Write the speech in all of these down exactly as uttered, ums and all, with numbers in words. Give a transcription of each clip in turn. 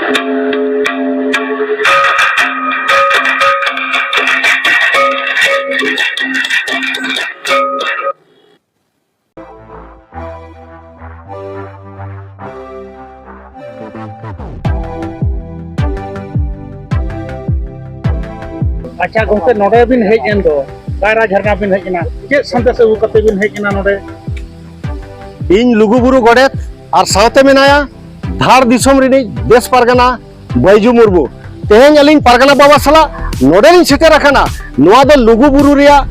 ᱟᱪᱪᱷᱟ ᱜᱚᱝᱠᱮ, ᱱᱚᱰᱮ ᱵᱤᱱ ᱦᱮᱡ ᱮᱱ ᱫᱚ, ᱠᱟᱭᱨᱟ ᱡᱷᱟᱨᱱᱟ ᱵᱤᱱ ᱦᱮᱡ ᱮᱱᱟ, ᱪᱮᱫ ᱥᱟᱸᱫᱮᱥ ᱟᱹᱜᱩ ᱠᱟᱛᱮ ᱵᱤᱱ ᱦᱮᱡ ᱮᱱᱟ ᱱᱚᱰᱮ? ᱤᱧ ᱞᱩᱜᱩ ᱵᱩᱨᱩ ᱜᱚᱰᱮᱛ ᱟᱨ ᱥᱟᱶᱛᱮ ᱢᱮᱱᱟᱭᱟ ᱫᱷᱟᱲ ᱫᱤᱥᱚᱢ ᱨᱤᱱᱤᱡ ᱫᱮᱥ ᱯᱟᱨᱜᱟᱱᱟ ᱵᱟᱹᱭᱡᱩ ᱢᱩᱨᱢᱩ᱾ ᱛᱮᱦᱮᱧ ᱟᱹᱞᱤᱧ ᱯᱟᱨᱜᱟᱱᱟ ᱵᱟᱵᱟ ᱥᱟᱞᱟᱜ ᱱᱚᱰᱮ ᱞᱤᱧ ᱥᱮᱴᱮᱨ ᱟᱠᱟᱱᱟ᱾ ᱱᱚᱣᱟ ᱫᱚ ᱞᱩᱜᱩ ᱵᱩᱨᱩ ᱨᱮᱭᱟᱜ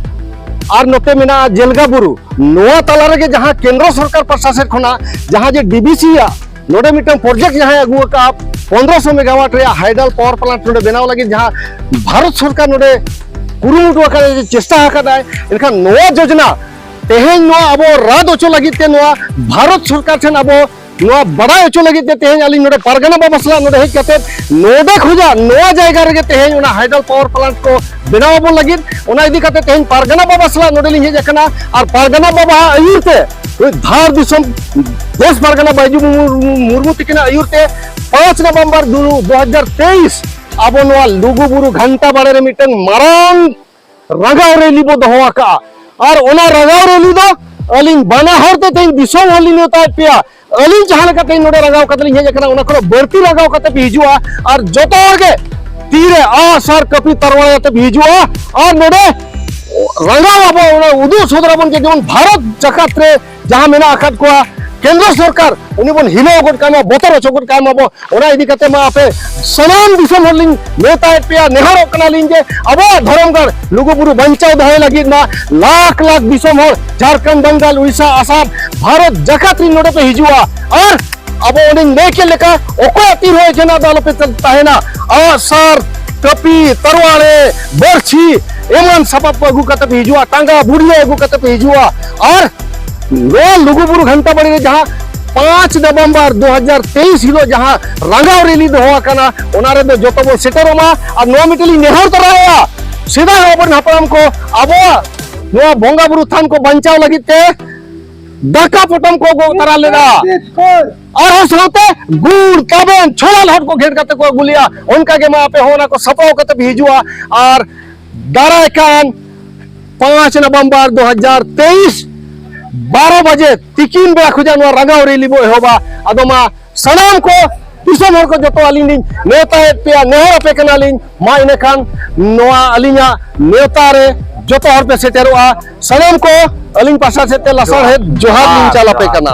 ᱟᱨ ᱱᱚᱛᱮ ᱢᱮᱱᱟᱜᱼᱟ ᱡᱮᱞᱜᱟ ᱵᱩᱨᱩ᱾ ᱱᱚᱣᱟ ᱛᱟᱞᱟ ᱨᱮᱜᱮ ᱡᱟᱦᱟᱸ ᱠᱮᱱᱫᱨᱚ ᱥᱚᱨᱠᱟᱨ ᱯᱟᱦᱴᱟ ᱥᱮᱫ ᱠᱷᱚᱱᱟᱜ ᱡᱟᱦᱟᱸ ᱡᱮ ᱰᱤ ᱵᱷᱤ ᱥᱤ ᱟᱜ ᱱᱚᱰᱮ ᱢᱤᱫᱴᱟᱝ ᱯᱨᱚᱡᱮᱠᱴ ᱡᱟᱦᱟᱸᱭ ᱟᱹᱜᱩ ᱟᱠᱟᱫᱼᱟ, ᱯᱚᱱᱫᱽᱨᱚᱥᱚ ᱢᱮᱜᱟᱣᱟᱴ ᱨᱮᱭᱟᱜ ᱦᱟᱭᱰᱟᱞ ᱯᱟᱣᱟᱨ ᱯᱞᱟᱱᱴ ᱱᱚᱰᱮ ᱵᱮᱱᱟᱣ ᱞᱟᱹᱜᱤᱫ ᱡᱟᱦᱟᱸ ᱵᱷᱟᱨᱚᱛ ᱥᱚᱨᱠᱟᱨ ᱱᱚᱰᱮ ᱠᱩᱨᱩᱢᱩᱴᱩ ᱟᱠᱟᱫᱟᱭ, ᱪᱮᱥᱴᱟ ᱟᱠᱟᱫᱟᱭ, ᱮᱱᱠᱷᱟᱱ ᱱᱚᱣᱟ ᱡᱳᱡᱚᱱᱟ ᱛᱮᱦᱮᱧ ᱱᱚᱣᱟ ᱟᱵᱚ ᱨᱟᱫ ᱦᱚᱪᱚ ᱞᱟᱹᱜᱤᱫ ᱛᱮ, ᱱᱚᱣᱟ ᱵᱷᱟᱨᱚᱛ ᱥᱚᱨᱠᱟᱨ ᱴᱷᱮᱱ ᱟᱵᱚ ᱱᱚᱣᱟ ᱵᱟᱰᱟᱭ ᱦᱚᱪᱚ ᱞᱟᱹᱜᱤᱫ ᱛᱮ ᱛᱮᱦᱮᱧ ᱟᱹᱞᱤᱧ ᱱᱚᱰᱮ ᱯᱟᱨᱜᱟᱱᱟ ᱵᱟᱵᱟ ᱥᱟᱞᱟᱜ ᱱᱚᱰᱮ ᱦᱮᱡ ᱠᱟᱛᱮ ᱱᱚᱰᱮ ᱠᱷᱚᱱᱟᱜ ᱱᱚᱣᱟ ᱡᱟᱭᱜᱟ ᱨᱮᱜᱮ ᱛᱮᱦᱮᱧ ᱚᱱᱟ ᱦᱟᱭᱰᱟᱞ ᱯᱟᱣᱟᱨ ᱯᱞᱟᱱᱴ ᱠᱚ ᱵᱮᱱᱟᱣ ᱟᱵᱚᱱ ᱞᱟᱹᱜᱤᱫ, ᱚᱱᱟ ᱤᱫᱤ ᱠᱟᱛᱮ ᱛᱮᱦᱮᱧ ᱯᱟᱨᱜᱟᱱᱟ ᱵᱟᱵᱟ ᱥᱟᱞᱟᱜ ᱱᱚᱰᱮ ᱞᱤᱧ ᱦᱮᱡ ᱟᱠᱟᱱᱟ᱾ ᱟᱨ ᱯᱟᱨᱜᱟᱱᱟ ᱵᱟᱵᱟᱣᱟᱜ ᱟᱹᱭᱩᱨ ᱛᱮ ᱱᱩᱭ ᱫᱷᱟᱲ ᱫᱤᱥᱚᱢ ᱫᱮᱥ ᱯᱟᱨᱜᱟᱱᱟ ᱵᱟᱹᱭᱡᱩ ᱢᱩᱨᱢᱩ, ᱢᱩᱨᱢᱩ ᱛᱤᱠᱤᱱᱟᱜ ᱟᱹᱭᱩᱨ ᱛᱮ ᱯᱟᱸᱪ ᱱᱚᱵᱷᱮᱢᱵᱚᱨ ᱫᱩ, ᱫᱩ ᱦᱟᱡᱟᱨ ᱛᱮᱭᱤᱥ ᱟᱵᱚ ᱱᱚᱣᱟ ᱞᱩᱜᱩ ᱵᱩᱨᱩ ᱜᱷᱟᱱᱴᱟ ᱵᱟᱲᱮ ᱨᱮ ᱢᱤᱫᱴᱟᱝ ᱢᱟᱨᱟᱝ ᱨᱟᱸᱜᱟᱣ ᱨᱮᱞᱤ ᱵᱚ ᱫᱚᱦᱚ ᱟᱠᱟᱫᱼᱟ᱾ ᱟᱨ ᱚᱱᱟ ᱨᱟᱸᱜᱟᱣ ᱨᱮᱞᱤ ᱫᱚ ᱟᱹᱞᱤᱧ ᱵᱟᱱᱟ ᱦᱚᱲ ᱛᱮ ᱛᱮᱦᱮᱧ ᱫᱤᱥᱚᱢ ᱦᱚᱲ ᱞᱤᱧ ᱱᱮᱣᱛᱟᱭᱮᱫ ᱯᱮᱭᱟ᱾ ᱟᱹᱞᱤᱧ ᱡᱟᱦᱟᱸ ᱞᱮᱠᱟ ᱛᱮᱦᱮᱧ ᱱᱚᱰᱮ ᱨᱟᱸᱜᱟᱣ ᱠᱟᱛᱮ ᱞᱤᱧ ᱦᱮᱡ ᱟᱠᱟᱱᱟ, ᱚᱱᱟ ᱠᱷᱚᱱ ᱵᱟᱹᱲᱛᱤ ᱨᱟᱸᱜᱟᱣ ᱠᱟᱛᱮ ᱯᱮ ᱦᱤᱡᱩᱜᱼᱟ᱾ ᱟᱨ ᱡᱚᱛᱚ ᱦᱚᱲ ᱜᱮ ᱛᱤᱨᱮ ᱟᱜ ᱥᱟᱨ ᱠᱟᱹᱯᱤ ᱛᱟᱨᱣᱟᱲ ᱟᱛᱮ ᱯᱮ ᱦᱤᱡᱩᱜᱼᱟ᱾ ᱟᱨ ᱱᱚᱰᱮ ᱨᱟᱸᱜᱟᱣ ᱟᱵᱚ ᱚᱱᱟ ᱩᱫᱩᱜ ᱥᱚᱫᱚᱨ ᱟᱵᱚᱱ ᱡᱮ ᱡᱮᱢᱚᱱ ᱵᱷᱟᱨᱚᱛ ᱡᱟᱠᱟᱛ ᱨᱮ ᱡᱟᱦᱟᱸ ᱢᱮᱱᱟᱜ ᱟᱠᱟᱫ ᱠᱚᱣᱟ ᱠᱮᱱᱫᱨᱚ ᱥᱚᱨᱠᱟᱨ, ᱩᱱᱤ ᱵᱚᱱ ᱦᱤᱞᱟᱹᱣ ᱜᱚᱫ ᱠᱟᱭ ᱢᱟ, ᱵᱚᱛᱚᱨ ᱦᱚᱪᱚ ᱜᱚᱫ ᱠᱟᱭ ᱢᱟ ᱵᱚ᱾ ᱚᱱᱟ ᱤᱫᱤ ᱠᱟᱛᱮ ᱢᱟ ᱟᱯᱮ ᱥᱟᱱᱟᱢ ᱫᱤᱥᱚᱢ ᱦᱚᱲ ᱞᱤᱧ ᱱᱮᱣᱛᱟᱭᱮᱫ ᱯᱮᱭᱟ, ᱱᱮᱦᱚᱨᱚᱜ ᱠᱟᱱᱟᱞᱤᱧ ᱡᱮ ᱟᱵᱚᱣᱟᱜ ᱫᱷᱚᱨᱚᱢ ᱜᱟᱲ ᱞᱩᱜᱩ ᱵᱩᱨᱩ ᱵᱟᱧᱪᱟᱣ ᱫᱚᱦᱚᱭ ᱞᱟᱹᱜᱤᱫ ᱢᱟ ᱞᱟᱠᱷ ᱞᱟᱠᱷ ᱫᱤᱥᱚᱢ ᱦᱚᱲ ᱡᱷᱟᱲᱠᱷᱚᱸᱰ, ᱵᱟᱝᱜᱟᱞ, ᱩᱲᱤᱥᱥᱟ, ᱟᱥᱟᱢ, ᱵᱷᱟᱨᱚᱛ ᱡᱟᱠᱟᱛ ᱨᱤᱱ ᱱᱚᱰᱮ ᱯᱮ ᱦᱤᱡᱩᱜᱼᱟ᱾ ᱟᱨ ᱟᱵᱚ ᱚᱸᱰᱮᱧ ᱞᱟᱹᱭ ᱠᱮᱫ ᱞᱮᱠᱟ ᱚᱠᱚᱭᱟᱜ ᱛᱤ ᱨᱮᱦᱚᱸ ᱮᱠᱷᱮᱱᱟᱜ ᱫᱚ ᱟᱞᱚᱯᱮ ᱛᱟᱦᱮᱱᱟ᱾ ᱟᱜ ᱥᱟᱨ, ᱠᱟᱹᱯᱤ, ᱛᱟᱨᱣᱟᱲᱮ, ᱵᱟᱹᱲᱥᱤ ᱮᱢᱟᱱ ᱥᱟᱯᱟᱵ ᱠᱚ ᱟᱹᱜᱩ ᱠᱟᱛᱮ ᱯᱮ ᱦᱤᱡᱩᱜᱼᱟ, ᱴᱟᱸᱜᱟ ᱵᱩᱰᱷᱤᱭᱟᱹ ᱟᱹᱜᱩ ᱠᱟᱛᱮ ᱯᱮ ᱦᱤᱡᱩᱜᱼᱟ᱾ ᱟᱨ ᱱᱚᱣᱟ ᱞᱩᱜᱩᱵᱩᱨᱩ ᱜᱷᱟᱱᱴᱟ ᱵᱟᱲᱤ ᱨᱮ ᱡᱟᱦᱟᱸ ᱯᱟᱸᱪ ᱱᱚᱵᱷᱮᱢᱵᱚᱨ ᱫᱩ ᱦᱟᱡᱟᱨ ᱛᱮᱭᱤᱥ ᱦᱤᱞᱳᱜ ᱡᱟᱦᱟᱸ ᱨᱟᱸᱜᱟᱣ ᱨᱮᱞᱤ ᱫᱚᱦᱚ ᱟᱠᱟᱱᱟ, ᱚᱱᱟ ᱨᱮᱫᱚ ᱡᱚᱛᱚ ᱵᱚᱱ ᱥᱮᱴᱮᱨᱚᱜ ᱢᱟ᱾ ᱟᱨ ᱱᱚᱣᱟ ᱢᱤᱫᱴᱮᱱ ᱞᱤᱧ ᱱᱮᱦᱚᱨ ᱛᱚᱨᱟᱭᱮᱫᱼᱟ, ᱥᱮᱫᱟᱭ ᱟᱵᱚᱨᱮᱱ ᱦᱟᱯᱲᱟᱢ ᱠᱚ ᱟᱵᱚᱣᱟᱜ ᱱᱚᱣᱟ ᱵᱚᱸᱜᱟ ᱵᱩᱨᱩ ᱛᱷᱟᱱ ᱠᱚ ᱵᱟᱧᱪᱟᱣ ᱞᱟᱹᱜᱤᱫ ᱛᱮ ᱫᱟᱠᱟ ᱯᱚᱴᱚᱢ ᱠᱚ ᱜᱚᱜ ᱛᱟᱨᱟ ᱞᱮᱫᱟ᱾ ᱟᱨᱦᱚᱸ ᱥᱟᱶᱛᱮ ᱜᱩᱲ, ᱛᱟᱵᱮᱱ, ᱪᱷᱚᱞᱟ ᱞᱚᱦᱚᱫ ᱠᱚ ᱜᱷᱮᱸᱴ ᱠᱟᱛᱮ ᱠᱚ ᱟᱹᱜᱩ ᱞᱮᱜᱼᱟ᱾ ᱚᱱᱠᱟ ᱜᱮ ᱢᱟ ᱟᱯᱮ ᱦᱚᱸ ᱚᱱᱟ ᱠᱚ ᱥᱟᱯᱲᱟᱣ ᱠᱟᱛᱮ ᱯᱮ ᱦᱤᱡᱩᱜᱼᱟ᱾ ᱟᱨ ᱫᱟᱨᱟᱭ ᱠᱟᱱ ᱯᱟᱸᱪ ᱱᱚᱵᱷᱮᱢᱵᱚᱨ ᱫᱩ ᱦᱟᱡᱟᱨ ᱛᱮᱭᱤᱥ, ᱵᱟᱨᱚ ᱵᱟᱡᱮ ᱛᱤᱠᱤᱱ ᱵᱮᱲᱟ ᱠᱷᱚᱱᱟᱜ ᱱᱚᱣᱟ ᱨᱟᱸᱜᱟᱣ ᱨᱮᱞᱤ ᱵᱚ ᱮᱦᱚᱵᱟ᱾ ᱟᱫᱚ ᱢᱟ ᱥᱟᱱᱟᱢ ᱠᱚ ᱫᱤᱥᱚᱢ ᱦᱚᱲ ᱠᱚ ᱡᱚᱛᱚ ᱟᱹᱞᱤᱧ ᱞᱤᱧ ᱱᱮᱣᱛᱟᱭᱮᱫ ᱯᱮᱭᱟ, ᱱᱮᱦᱚᱨ ᱟᱯᱮ ᱠᱟᱱᱟᱞᱤᱧ᱾ ᱢᱟ ᱤᱱᱟᱹᱠᱷᱟᱱ ᱱᱚᱣᱟ ᱟᱹᱞᱤᱧᱟᱜ ᱱᱮᱣᱛᱟ ᱨᱮ ᱡᱚᱛᱚ ᱦᱚᱲ ᱯᱮ ᱥᱮᱴᱮᱨᱚᱜᱼᱟ᱾ ᱥᱟᱱᱟᱢ ᱠᱚ ᱟᱹᱞᱤᱧ ᱯᱟᱦᱴᱟ ᱥᱮᱫ ᱛᱮ ᱞᱟᱥᱟᱲᱦᱮᱫ ᱡᱚᱦᱟᱨ ᱞᱤᱧ ᱪᱟᱞ ᱟᱯᱮ ᱠᱟᱱᱟ᱾